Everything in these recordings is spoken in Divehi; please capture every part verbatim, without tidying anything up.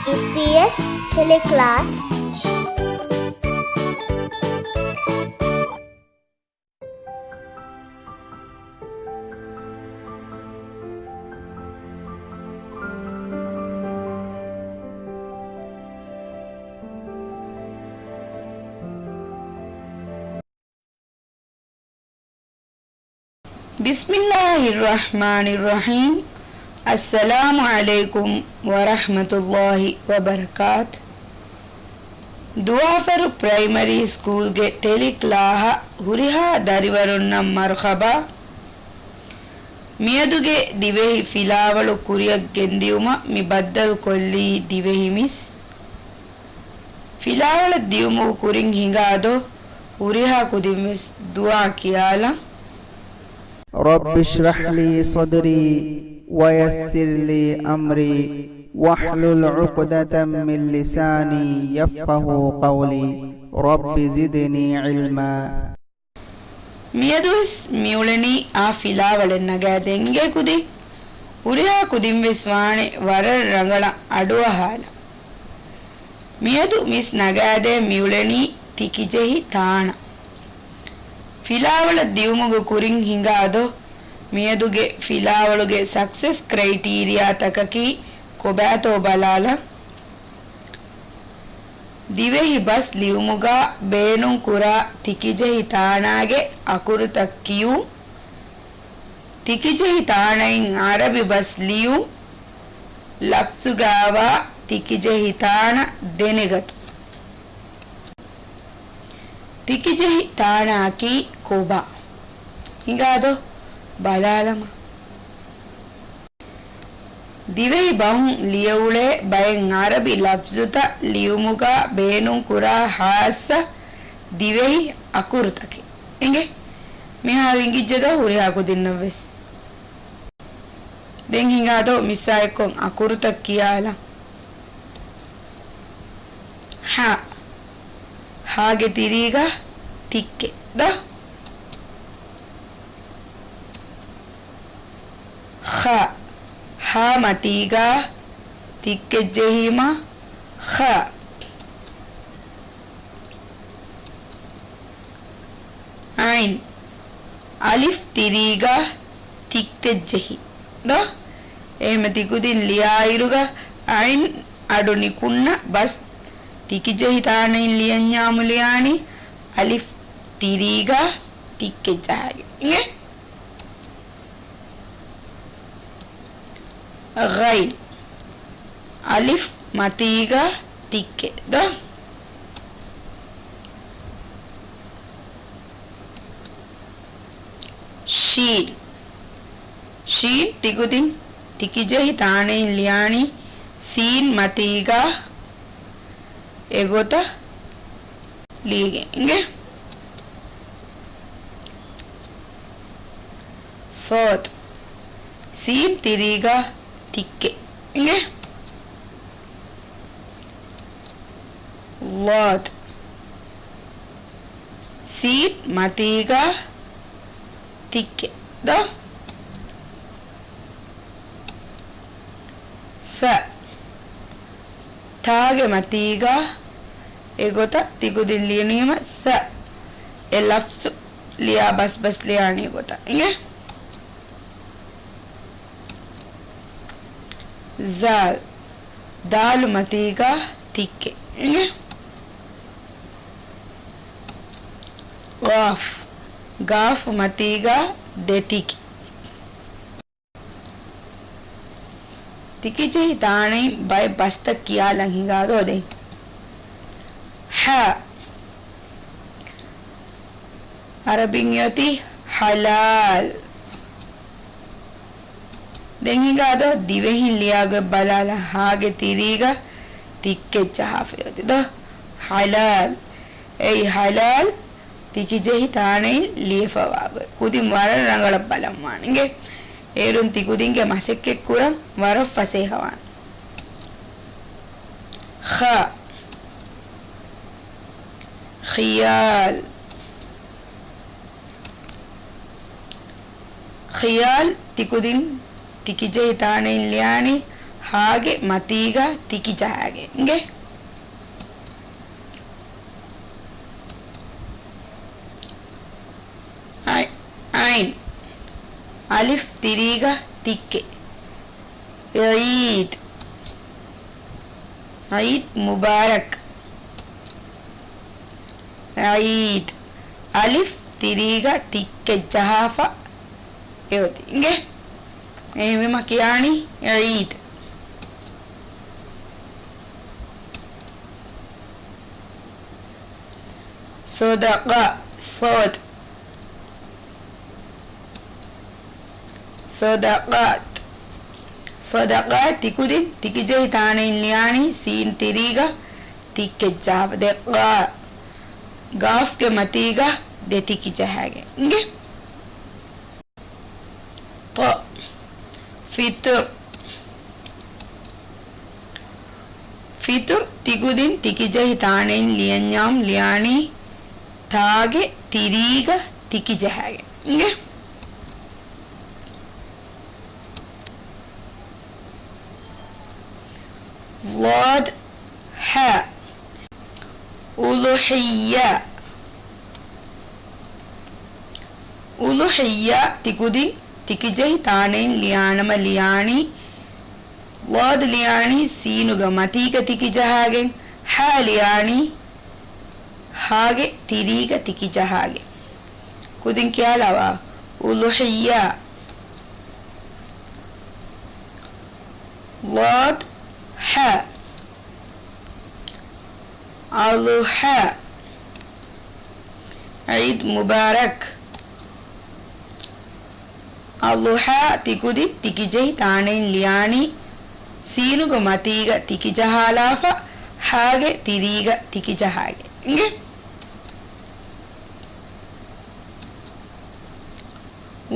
އީޕީއެސް ޓެލެކްލާސް. بسم الله الرحمن الرحيم. السلام عليكم ورحمة الله وبركاته. ދުވާފަރު ޕްރައިމަރީ ސްކޫލްގެ ޓެލިކްލާހަށް ހުރިހާ ދަރިވަރުންނަށް މަރުޙަބާ. މިއަދުގެ ދިވެހި ފިލާވަޅު ކުރިއަށް ގެންދިއުމަށް މި ބައްދަލުކޮށްލީ ދިވެހި މިސް. ފިލާވަޅަށް ދިޔުމުގެ ކުރިން ހިނގާ ދޮށް ހުރިހާ ކުދިން ވެސް ދުޢާ ކިޔާލަން. رب اشرح لي صدري ويسر لي أمري واحلل عقدة من لساني يفقهوا قولي. رب زدني علما. މިއަދުވެސް މިއުޅެނީ އާ ފިލާވަޅެއް ނަގާދޭން އިނގޭ ކުދިން. ހުރިހާ ކުދިން ވެސް ވާނެ ވަރަށް ރަނގަޅަށް އަޑުއަހާލަން. މިއަދު މިސް ނަގާދޭން މިއުޅެނީ ތިކިޖެހި ތާނަ. ފިލާވަޅަށް ދިޔުމުގެ ކުރިން ހިނގާ ދޮށް މިއަދުގެ ފިލާވަޅުގެ ސަކްސެސް ކްރައިޓީރިއާތަކަކީ ކޮބާތޯ ބަލާލަން. ދިވެހި ބަސް ލިޔުމުގަ ބޭނުން ކުރާ ތިކިޖެހި ތާނާގެ އަކުރުތައް ކިޔުން. ތިކިޖެހި ތާނައިން އަރަބި ބަސް ލިޔުން. ލަފްޒުގައިވާ ތިކިޖެހި ތާނަ ދެނެގަތުން. ތިކިޖެހި ތާނައަކީ ކޮބާ؟ ހިނގާދޯ ބަލާލަމާ. ދިވެހި ބަހުން ލިޔެއުޅޭ ބައެއް އަރަބި ލަފްޒުތައް ލިޔުމުގަ ބޭނުންކުރާ ހާއްސަ ދިވެހި އަކުރުތަކެއް. އިނގޭ؟ މިހާރު އިނގިއްޖެ ދޯ ހުރިހާ ކުދިންނަށްވެސް. ދެން ހިނގާދޯ މިސްއާއެއްކޮށް އަކުރުތައް ކިޔާލަން. ހާ. ހާގެ ތިރީގަ ތިއްކެއް ދޯ؟ ޚާ. ހާ މަތީގަ ތިއްކެއް ޖެހީމަ ޚާ. އައިން. އަލިފް ތިރީގަ ތިއްކެއް ޖެހި ދޯ؟ އެހެމަ ތިކުދިން ލިޔާއިރުގަ އައިން އަޑު ނިކުންނަ ބަސް ތިކިޖެހި ތާނައިން ލިޔަންޏާމު ލިޔާނީ އަލިފް ތިރީގަ ތިއްކެއް ޖަހައިގެން. އިނގޭ؟ ޣައިން. އަލިފް މަތީގަ ތިއްކެއް ދޯ؟ ޝީން. ޝީން ތިކުދިން ތިކިޖެހި ތާނައިން ލިޔާނީ ސީން މަތީގަ އެގޮތަށް ލިޔެގެން. އިނގޭ؟ ޞޯދު. ސީން ތިރީގަ ތިއްކެއް. އިނގޭ؟ ޟާދު. ސީން މަތީގަ ތިއްކެއް ދޯ؟ ޘަ. ތާގެ މަތީގަ އެގޮތަށް ތިކުދިން ލިޔަނީމަ ޘަ. އެ ލަފްޒު ލިޔާ ބަސްބަސް ލިޔާނީ ގޮތަށް. އިނގޭ؟ ޒާލް. ދާލު މަތީގަ ތިއްކެއް. އިނގޭ؟ ޤާފް. ގާފު މަތީގަ ދެތިކެއް. ތިކިޖެހި ތާނައިން ބައެއް ބަސްތައް ކިޔާލަން ހިނގާދޯ ދެން. ޙާ. އަރަބިން އޮތީ ޙަލާލް. ދެން ހިނގާދޯ ދިވެހިން ލިޔާގޮތް ބަލާލަން. ހާގެ ތިރީގަ ތިއްކެއް ޖަހާފައި އޮތީ ދޯ؟ ޙަލާލް. އެއީ ޙަލާލް ތިކިޖެހި ތާނައިން ލިޔެފަވާގޮތް. ކުދިން ވަރަށް ރަނގަޅަށް ބަލަންވާނެ. އިނގޭ؟ އޭރުން ތިކުދިންގެ މަސައްކަތް ކުރަން ވަރަށް ފަސޭހަވާނެ. ޚާ. ޚިޔާލް. ޚިޔާލް ތިކުދިން ތިކިޖެހި ތާނައިން ލިޔާނީ ހާގެ މަތީގަ ތިކި ޖަހާގެން. އިނގޭ؟ އައި-، އައިން. އަލިފް ތިރީގަ ތިއްކެއް. ޢީދް. ޢީދް މުބާރަކް. ޢީދް. އަލިފް ތިރީގަ ތިއްކެއް ޖަހާފަ އެއޮތީ. އިނގޭ؟ އެހެންވީމަ ކިޔާނީ ޢީދް. ޞަދަޤަ، ޞަދް. ޞަދަޤާތް. ޞަދަޤާތް ތިކުދިން ތިކިޖެހި ތާނައިން ލިޔާނީ ސީން ތިރީގަ ތިއްކެއް ޖަހާފަ. ދެއް ޤާ. ޤާފްގެ މަތީގަ ދެ ތިކި ޖަހާގެން. އިނގޭ؟ ޠަ. ފިޠުރް. ފިޠުރް ތިކުދިން ތިކިޖެހި ތާނައިން ލިޔަންޏާމު ލިޔާނީ ތާގެ ތިރީގަ ތިކި ޖަހާގެން. އިނގޭ؟ ޟާދް، ޙާ. އުޟުޙިއްޔާ. އުޟުޙިއްޔާ ތިކުދިން ތިކިޖެހި ތާނައިން ލިޔާނަމަ ލިޔާނީ ޟާދު ލިޔާނީ ސީނުގެ މަތީގަ ތިކި ޖަހާގެން، ޙާ ލިޔާނީ ޙާގެ ތިރީގަ ތިކި ޖަހާގެން. ކުދިން ކިޔާލާވާ. އުޟުޙިއްޔާ. ޟާދު، ޙާ. އަޟުޙާ. ޢީދް މުބާރަކް. އަޟުޙާ ތިކުދިން ތިކިޖެހި ތާނައިން ލިޔާނީ ސީނުގެ މަތީގަ ތިކި ޖަހާލާފަ، ޙާގެ ތިރީގަ ތިކި ޖަހާގެން. އިނގޭ؟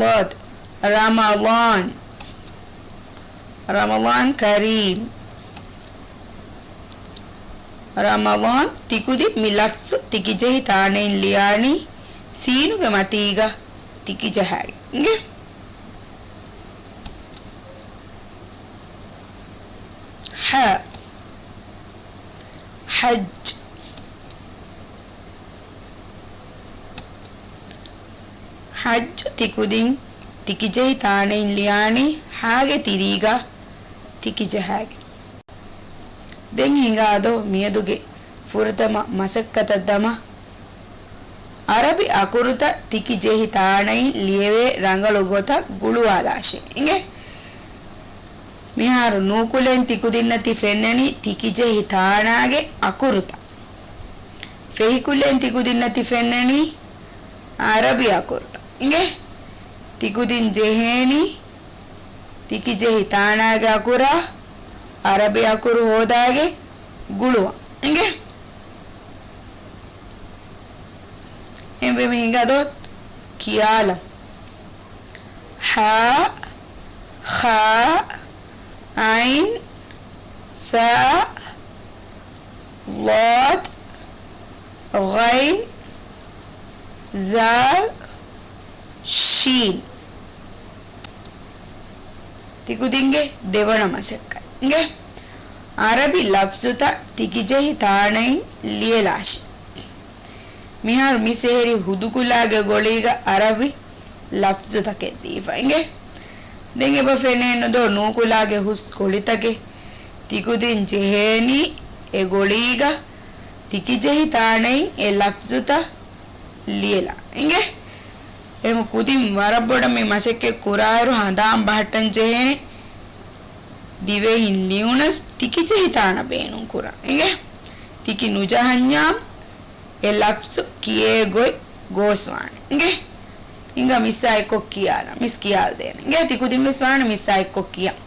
ޟާދު. ރަމަޟާން. ރަމަޟާން ކަރީމް. ރަމަޟާން ތިކުދިން މި ލަފްޒު ތިކިޖެހި ތާނައިން ލިޔާނީ ސީނުގެ މަތީގަ ތިކި ޖަހާގެން. އިނގޭ؟ ޙާ. ޙައްޖު. ޙައްޖު ތިކުދިން ތިކިޖެހި ތާނައިން ލިޔާނީ ޙާގެ ތިރީގަ ތިކި ޖަހާގެން. ދެން ހިނގާދޯ މިއަދުގެ ފުރަތަމަ މަސައްކަތަށް ދަމާ، ޢަރަބި އަކުރުތައް ތިކި ޖެހި ތާނައިން ލިޔެވޭ ރަނގަޅު ގޮތަށް ގުޅުވާލާށޭ. އިނގޭ؟ މިހާރު ނޫކުލައިން ތިކުދިންނަށް ތި ފެންނަނީ ތިކި ޖެހި ތާނާގެ އަކުރުތައް. ފެހިކުލައިން ތިކުދިންނަށް ތި ފެންނަނީ ޢަރަބި އަކުރުތައް. އިނގޭ؟ ތިކުދިން ޖެހޭނީ ތިކި ޖެހި ތާނާގެ އަކުރާ ޢަރަބި އަކުރު ހޯދާގެން ގުޅުވަން. އިނގޭ؟ އެންމެ ހިނގާދޯ ކިޔާލަން. ޙާ، ޚާ، ޢައިން، ޘާ، ޟާދު، ޣައިން، ޒާލް، ޝީން. ތިކުދިންގެ ދެވަނަ މަސައްކަތް. އިނގޭ؟ ޢަރަބި ލަފްޒުތައް ތިކިޖެހި ތާނައިން ލިޔެލާށޭ. މިހާރު މި ސެހެރި ހުދުކުލާގެ ގޮޅީގަ ޢަރަބި ލަފްޒުތަކެއް ދީފަ. އިނގޭ؟ ދެން އެބަ ފެނޭނުދޯ ނޫކުލާގެ ހުސް ގޮޅިތަކެއް. ތިކުދިން ޖެހޭނީ އެ ގޮޅީގަ ތިކިޖެހި ތާނައިން އެ ލަފްޒުތައް ލިޔެލާ. އިނގޭ؟ އެހެން ކުދިން ވަރަށް ބޮޑަށް މި މަސައްކަތް ކުރާއިރު ހަނދާން ބަހައްޓަން ޖެހޭނެ ދިވެހިން ލިޔުނަސް ތިކި ޖެހި ތާނަ ބޭނުން ކުރަން. އިނގޭ؟ ތިކި ނުޖަހަންޏާމު އެ ލަފްޒު ކިޔޭ ގޮތް ގޯސްވާނެ. އިނގޭ؟ ހިނގާ މިސްއާ އެއްކޮށް ކިޔާލަން. މިސް ކިޔާލަދޭނެ. އިނގޭ؟ ތި ކުދިން ވެސް ވާނެ މިސްއާ އެއްކޮށް ކިޔަން.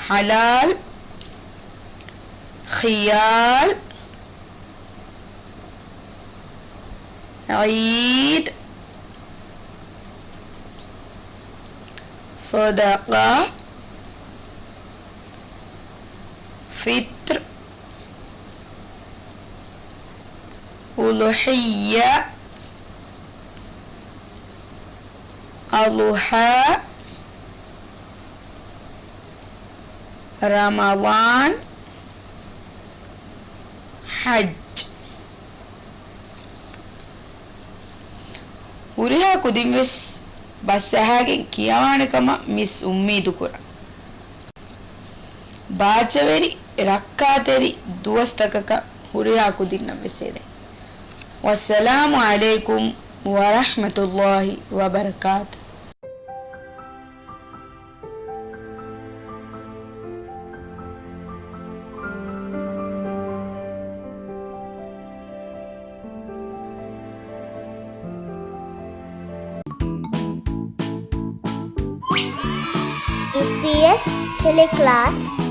ޙަލާލް، ޚިޔާލް، ޢީދް، ޞަދަޤާ، ފިޠްރު، އުޟުޙިއްޔާ، އަޟުޙާ، ރަމަޟާން، ޙައްޖް. ހުރިހާ ކުދިންވެސް ބަސްއަހާގެން ކިޔަވާނެ ކަމަށް މިސް އުއްމީދުކުރަން. ބާއްޖަވެރި، ރައްކާތެރި ދުވަސްތަކަކަށް ހުރިހާ ކުދިންނަށްވެސް ހެދެން. ވައްސަލާމު ޢަލައިކުމް ވަރަޙްމަތުﷲި ވަބަރަކާތު. އީޕީއެސް ޓެލެކްލާސް.